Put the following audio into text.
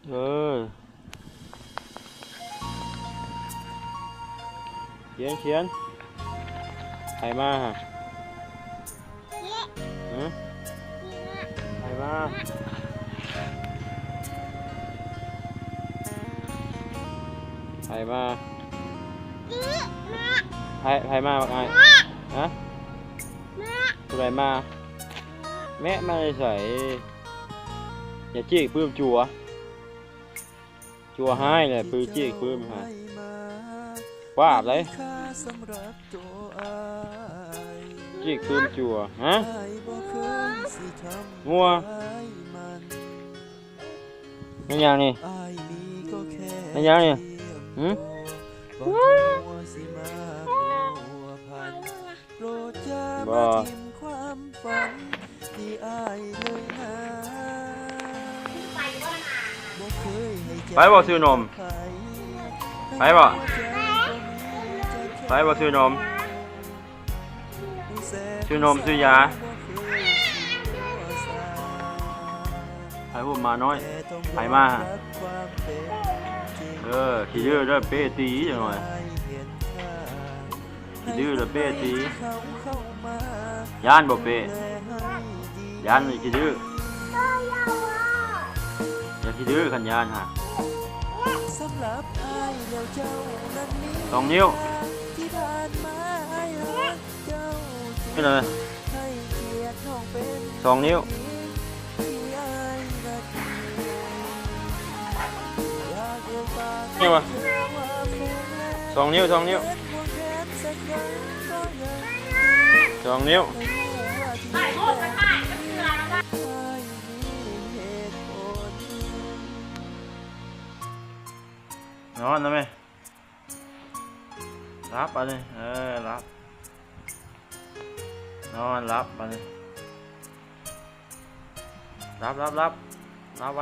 ເອີ ຂຽນ ຂຽນ ໃຜມາຫະ? ຫຶ? ໃຜມາ? ໃຜມາ? ໃຜ ໃຜມາບັກອ້າຍ? ຫະ? ຜູ້ໃດມາ? ແມະມາແຕ່ໃສ? ຢ່າຈີກປືມຈົວ ຈົວຮ້າຍແຫຼະ ປືຈີກປືມຫາ ປາບເດ້ ຈີກປືມຈົວ ຫະ? ງົວ ແມ່ນຫຍັງນີ້? ແມ່ນຫຍັງນີ້? ຫຶ? ບໍ່ ໄປບໍ່ຊື້ນົມ? ໄປບໍ່? ໄປບໍ່ຊື້ນົມ? ຊື້ນົມຊື້ຢາ ໃຜຮູ້ໝານ້ອຍ ໃຜມາ? ເອີ ຂີ້ດື້ເດີ ເປ້ຕີຈັກໜ່ອຍ ຂີ້ດື້ເດີ ເປ້ຕີ ຢ້ານບໍ່ເປ້? ຢ້ານຂີ້ດື້ ຢ່າຂີ້ດື້ ຄັນຢ້ານຫະ ສອງນິ້ວ ເຮັດຫຍັງ? ສອງນິ້ວ ນີ້ຫວາ? ສອງນິ້ວ ສອງນິ້ວ ສອງນິ້ວ ນອນແລ້ວແມ່. ຫຼັບບາດນີ້ ເອີ ຫຼັບ ນອນຫຼັບບາດນີ້ ຫຼັບ ຫຼັບ ຫຼັບ ຫຼັບໄວ.